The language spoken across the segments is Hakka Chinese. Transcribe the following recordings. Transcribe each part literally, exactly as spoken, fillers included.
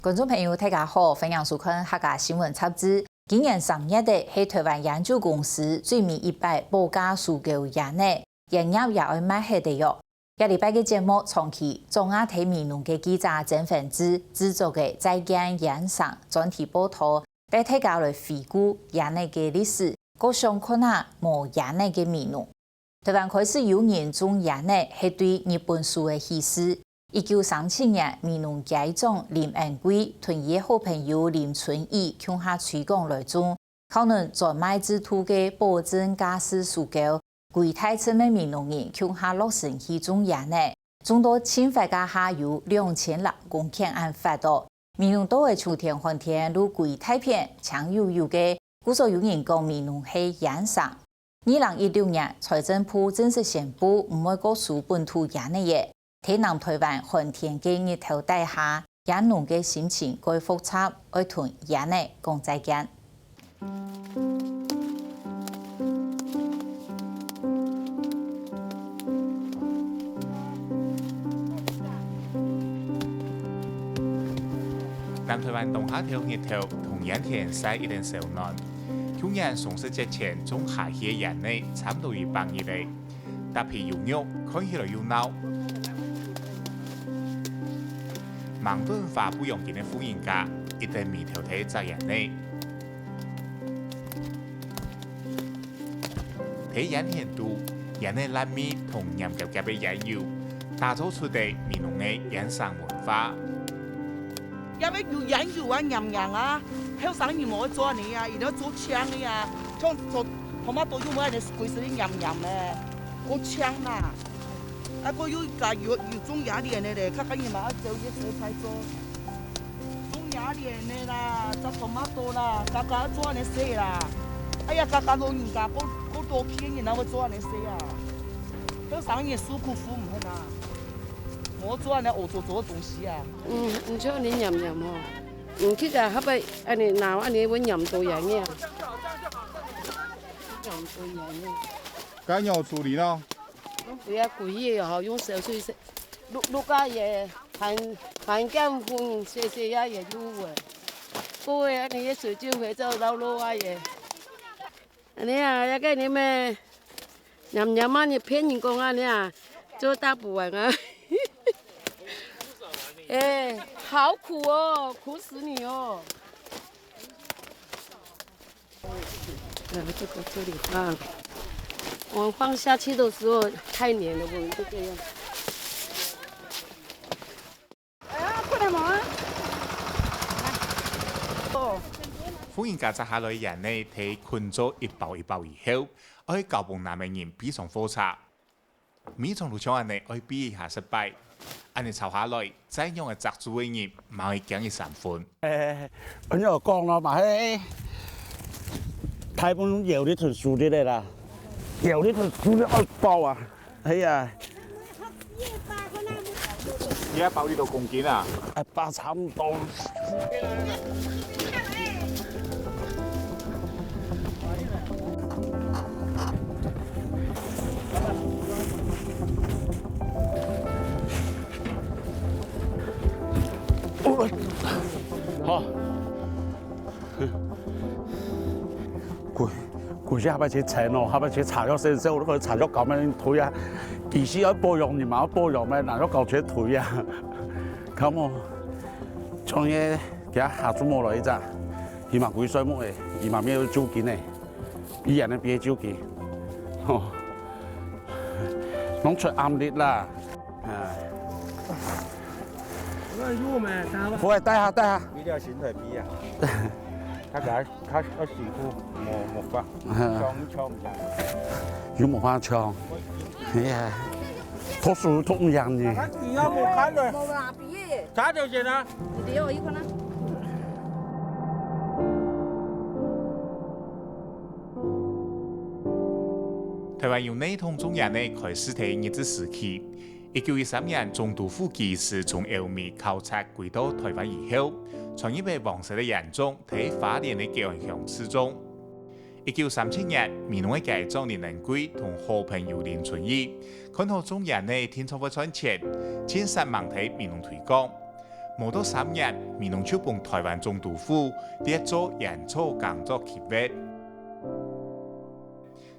觀眾朋友，大家好，歡迎收看客家新聞雜誌。今年三月底係臺灣菸酒公司最尾一擺保價收購菸仔，菸葉也愛賣忒了喲。這禮拜个節目，長期掌握在美濃个記者曾宏志製作个《再見菸聲》專題報導，帶大家來回顧菸仔个歷史，過想看啊無菸仔个美濃。 臺灣開始有人種菸仔，係對日本時个起始。一九三七年，美濃街長林恩貴同佢个好朋友林春雨共下推廣來種，靠等專賣制度个保證價數收購，歸大陣个美濃人共下落成去種菸仔，種到盡闊个下有兩千零公頃恁闊哦。美濃島个秋天寒天，路歸大片青油油个，故所有人講美濃係菸城。 二零一六年，財政部正式宣布毋會過收本土菸仔了。在南臺灣寒天个日頭底下，菸農个心情蓋複雜，愛同菸仔講再見。 南臺灣冬下透日頭，同菸田曬一等燒暖。舊年雙十節前種下去个菸仔，差毋多一百日了。搭配有肉，看起來又鬧。吂等花布烊間个婦人家，一等眉頭在摘菸仔。 在菸田肚，菸仔辣味同黏夾夾个菸油，打造出个美濃个菸城文化。因為有菸油啊，黏黏啊，後生人無愛做恁樣啊，一定愛做青个啊，像做tomato又無恁樣，規身黏黏个，好青啦。啊，過又加有有種野蓮个咧，較加人嘛愛走一走才做。 種野蓮个啦，摘tomato啦，家家做恁樣食啦。哎呀，家家老人家，過過多去个人哪會做恁樣食啊？後生人受苦苦毋肯啊，無做恁樣烏糟糟个東西啊。嗯，毋像你黏黏吼，嗯，去个後背恁樣拿恁樣會黏到人个啊，黏到人个。該仰處理呢？ 不要故意哦，用手去洗，摝摝啊也還還乾淨，洗洗啊也摝啊。過个恁樣个水就會做老老啊也。恁樣啊，也該你們黏黏啊，你騙人講啊，你啊，做大補丸啊。哎，好苦哦，苦死你哦。 呃，这个这里放，我放下去的时候太黏了，我们就这样。哎呀，快点忙啊！哦。婦人家摘下來个菸仔，忒捆做一包一包以後，愛交分男个人背上貨車。 尾場路像恁樣愛比一下失敗，恁樣抄下來，再仰仔摘珠个人，嘛會驚一三分。欸，恁樣講咯嘛，嘿，大部分搖力同輸力个啦，搖力同輸力愛包啊，係啊。你愛包幾多公斤啊？啊，包差毋多。 好。過，過去下擺去踩喏，下擺去踩藥先生，我都查藥膏咩推啊。其實愛保養，你嘛愛保養咩，拿藥膏去推啊。看無，像个，今下注無來一隻，起碼歸睡目个，起碼沒有酒精个。 一樣个別酒精，吼，弄出暗力啦，哎。那有没有？不會，帶下，帶下。比較新台幣啊，較較較辛苦，無無法，搶搶毋贏。有無法搶？哎呀，讀書讀毋贏呢。看你要無看的，無啦，畢業。查條線啊。你有一看啊。 臺灣由內桶種菸仔開始在日治時期。一九一三年，總督府技師從歐美考察歸到臺灣以後，傳入个黃色个菸種在花蓮个吉安鄉試種。一九三七年，美濃个街長林恩貴同好朋友林春雨看著種菸仔定著會賺錢，盡煞猛在美濃推廣。無到三年，美濃就分臺灣總督府列做煙草耕作區域。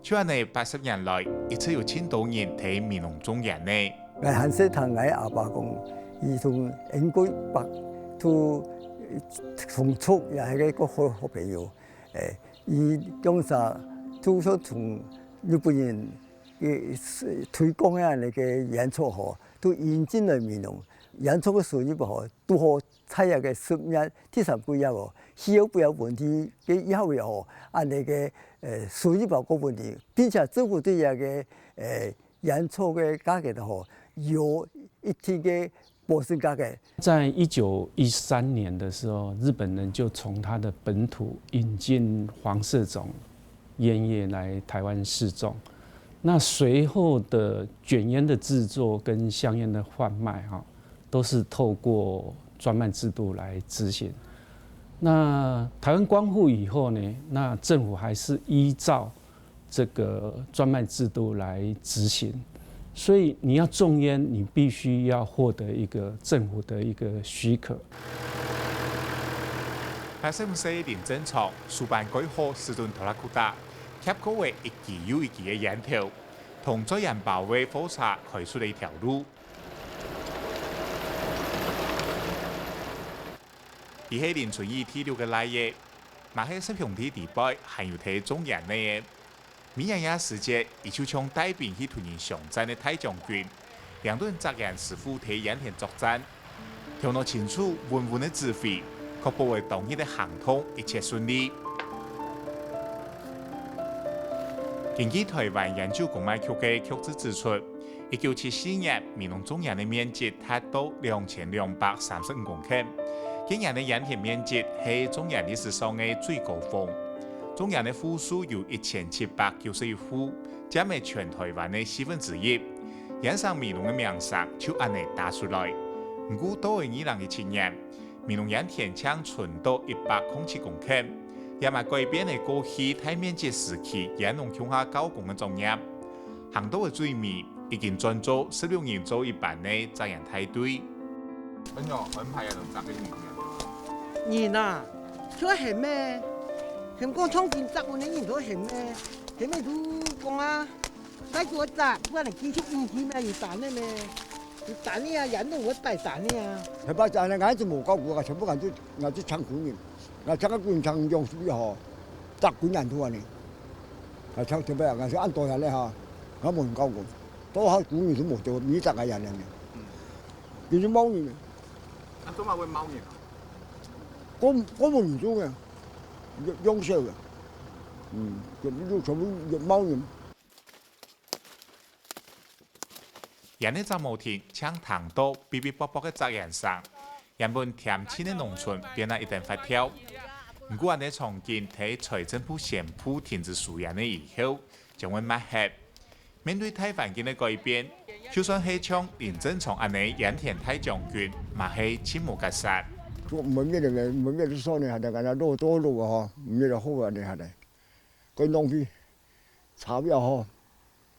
就恁呢，八十年來，一直有盡多人在美濃種菸仔。𠊎還細聽𠊎阿爸講，佢同英國伯都同族也係个个好好朋友。誒，佢兩儕都想同日本人个推廣个恁呢个菸草吼，都引進來美濃。菸草个收入吼，拄好 在這个十月第三個月哦，氣候不要穩定个以後也好，恁呢个呃收入包括穩定，並且政府對這个呃菸草个價格吼，有一定个保證價格。在一九一三年的时候，日本人就从他的本土引进黄色种烟叶来台湾试种。那随后的卷烟的制作跟香烟的贩卖，哈，都是透过专卖制度来执行。那台湾光复以后呢，那政府还是依照这个专卖制度来执行。所以你要种烟，你必须要获得一个政府的一个许可。八十五歲林正昌，手板蓋好斯頓拖拉庫達，挾過仔一支又一支个菸頭，同載菸包个貨車開出了一條路。佢係林春雨第六个倈仔，嘛係十兄弟裡背還有在種菸仔个。 每年這時節，佢就像帶兵去同人相戰个大將軍，領等紮菸師傅在菸田作戰，頭腦清楚、穩穩个指揮，確保仔當日个行動一切順利。根據臺灣菸酒公賣局个局誌指出，一九七四年，美濃種菸个面積達到兩千兩百三十五公頃，該年个菸田面積係種菸歷史上个最高峰。 種菸个戶數有一千七百九十一戶，佔了全臺灣个四分之一。菸生美濃个名聲就恁呢打出來。毋過到了二零一七年，美濃菸田淨伸到一百空七公頃，這嘛改變了過去大面積時期菸農共下交工个作業。行到了最尾，已經轉做十六人做一班个紮菸大隊。恁樣安排啊，兩三个人。人啊， 就喊咩，喊講唱經節目个人都喊咩，喊咩就講啊，該做節，不然繼續演戲咩，有打呢咩，有打呢啊，人都會擺打呢啊。後擺打呢，𠊎就無搞過啊，全部𠊎就𠊎就請工人，𠊎請个工人請用水吼，搭工人都安呢，𠊎請全部啊，𠊎就恁多人咧哈，𠊎無人搞過，到下工人都無做，你大概人呢，佢就冇人。啊，做麼會冇人啊？ 公公務員中个，用用手个，嗯，全部全部有毛人。原來隻無停，淨聽到嗶嗶啵啵个隻煙聲，原本恬靜个農村變啊一等發跳。毋過，恁呢場景在財政部宣布停止收煙个以後，將會滅忒。 面對大環境个改變，就算係像林正昌恁呢菸田大將軍，嘛係盡無結煞。做毋會滅个，毋會滅个算呢，還得恁樣落多落啊吼，毋滅就好啊，你還得。該浪費，柴料吼，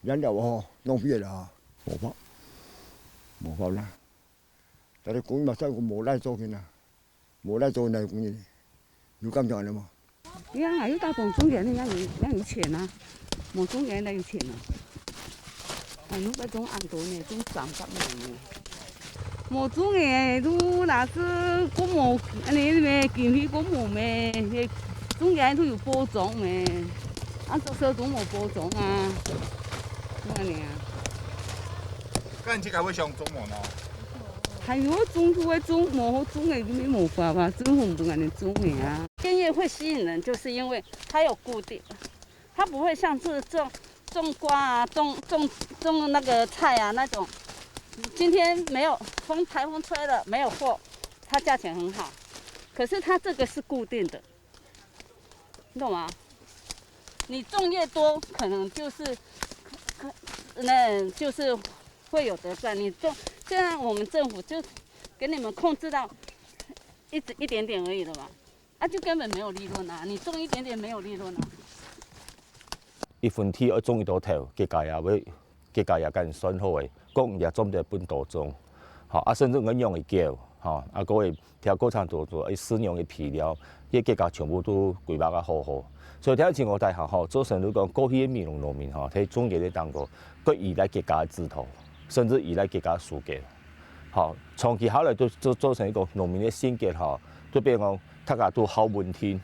燃料吼，浪費了吼，無法，無法啦。但是講嘛，算講無來做个啦，無來做个工人，有感覺安尼無？ 呀，有打幫種个，你哪有哪有錢啊？無種个哪有錢啊？哎，你該種恁多呢，種三十年呢。無種个，都若是講無，安尼咩，經費講無咩，種个都有保障咩，啊，做事總無保障啊，就安尼啊。該你自家會想種無呢？還有種就會種，無好種个，就無法啊，政府毋分安尼種个啊。 烟叶会吸引人，就是因为它有固定，它不会像是种种瓜啊、种种种那个菜啊那种，今天没有风，台风吹了没有货，它价钱很好，可是它这个是固定的，你懂吗？你种越多，可能就是可那就是会有得赚。你种，现在我们政府就给你们控制到一直一点点而已了嘛。 啊，就根本没有利润啊！你种一点点没有利润啊。一分地愛種幾多頭，佢家也會，佢家也跟算好个，講也種得分多種。吼，啊，甚至𠊎養个狗，吼，啊，過會 條過程當中，誒，飼養个肥料，這結構全部都規劃个好好。所以這情況底下吼，造成就講過去个美濃農民吼，在種个个當中，過依賴自家个指頭，甚至依賴自家个手腳。吼，長期下來就，就造成一個農民个性格吼，就變講大家都好穩定。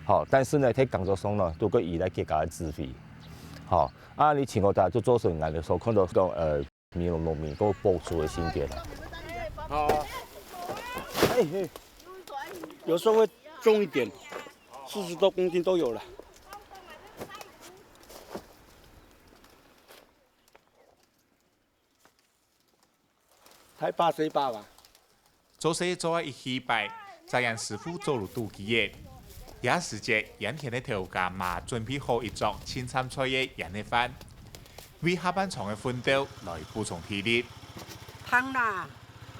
吼，但是呢，在工作上呢，都過依賴自家个指揮。吼，啊，你情況底下就造成𠊎兜所看到講，呃， 美濃農民个保守个性格啦。好。哎，哎，有时候会重一点，四十多公斤都有了。太怕谁怕吧？ 做事做啊一氣擺，再讓師傅做了肚飢耶。這時節，鹽田个頭家嘛準備好一桌清淡菜个醃个飯，為下半場个奮鬥來補充體力。燙啦，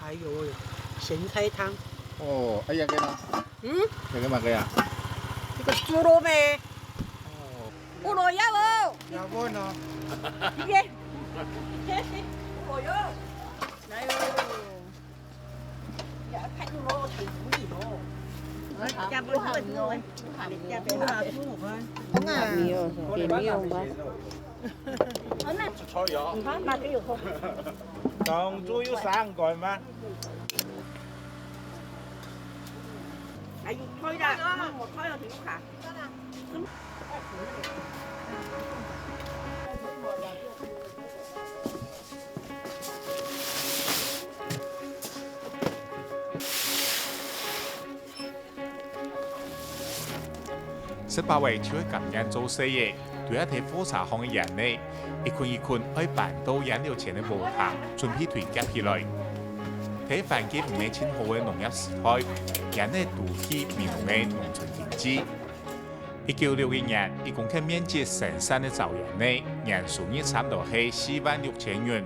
哎喲，鹹菜湯。哦，哎呀，个啦。嗯？那个嘛个呀？這个豬肉咩？哦。胡蘿蔔哦。要問哦。耶。胡蘿蔔。哎呦。 没有，也没有吧。当初有三个吗？哎，可以了，我可以了，停卡。 十八歲就會甘願做事个，對啊，在貨車項个醃仔，一捆一捆愛搬到醃料錢个禾埕，準備對夾起來。在環境毋係盡好个農業時代，醃仔都係美濃个農村經濟。 一九六一年，一公頃面積生產个燥醃仔，年收入差毋多係四萬六千銀。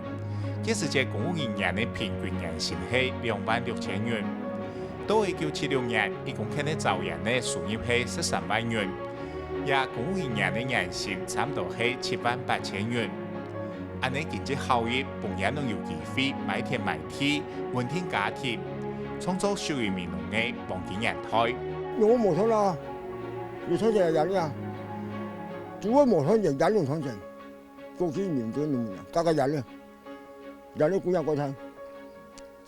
該時節公務人員个平均年薪係兩萬六千銀。到一九七六年，一公頃个燥醃仔收入係十三萬銀，也公務人員个年薪差毋多係七萬八千銀。恁呢經濟效益，分佢等有機會買田買地，穩定家庭，創造屬於美濃个黃金年代。有無錯啦？ 有賺錢也醃啊，主要無賺錢，醃有賺錢。過去民間農民啊，家家醃咧，醃咧供養國產。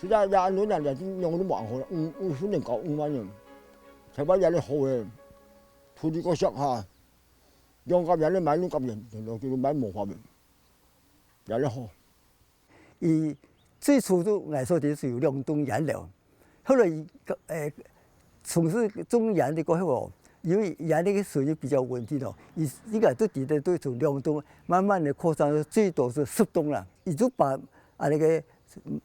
實在也恁樣醃，醃都無好啦，五，五十年搞五萬年，才把醃咧好个，土地个小哈，用甲醃咧買，用甲醃，就買無法个，醃咧好。 佢最初都，𠊎所知係有兩棟醃樓，後來佢，呃，從事種醃个過後哦，因為醃个收入比較穩定哦，佢應該都知得對從兩棟慢慢个擴張到最多係十棟啦。佢就把啊該个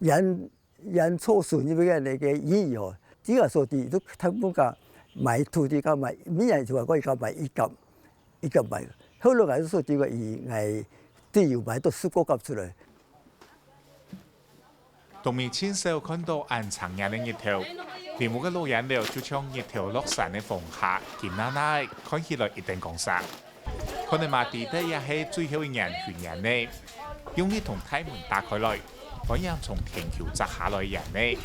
醃，醃草收入个該个盈餘哦，這个所知就大部分个買土地，佮買，每年就講佢買一甲。 一甲賣。後來𠊎所知个，佢，𠊎都有賣到十過甲出來。當面盡少看到恁長醃个日頭，林屋个老醃樓就像日頭落山个風下，金娜娜仔，看起來一等光澤。看得嘛知得這係最後一年巡醃仔，用力同大門打開來，歡迎從天橋摘下來个醃仔。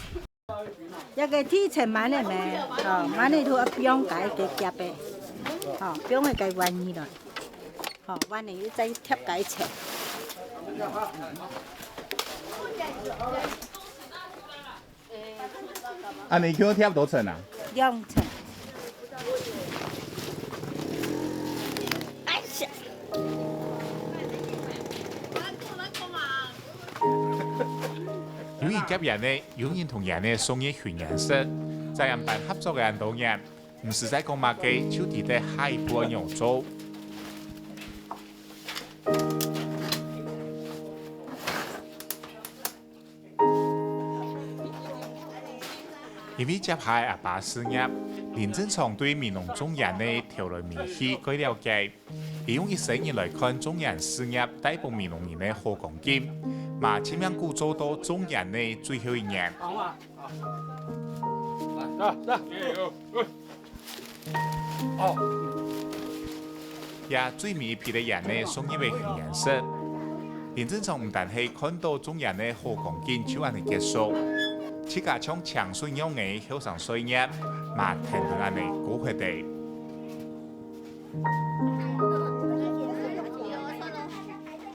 這个地層滿了沒？哦，滿了就愛放該个夾个，哦，放个該碗裡來，哦，碗裡又再貼該層。恁呢就要貼多層啊？兩層。哎呀！ 有人夾醃仔，有人同醃仔送入巡醃室，在恁般合作个恁多年，毋使再講麼个，就知得下一步愛仰做。 因為接下阿爸事業，林振昌對美濃種醃仔頭來尾去蓋了解。佢用一生人來看種醃事業帶分美濃人个好光景，嘛盡命鼓做到種醃仔最後一年。 哦。這最尾一批个醃仔送入个巡醃室。林振昌毋單係看到種醃仔好光景就恁呢結束，自家像青春樣个後生歲月，嘛跈等恁呢過去个。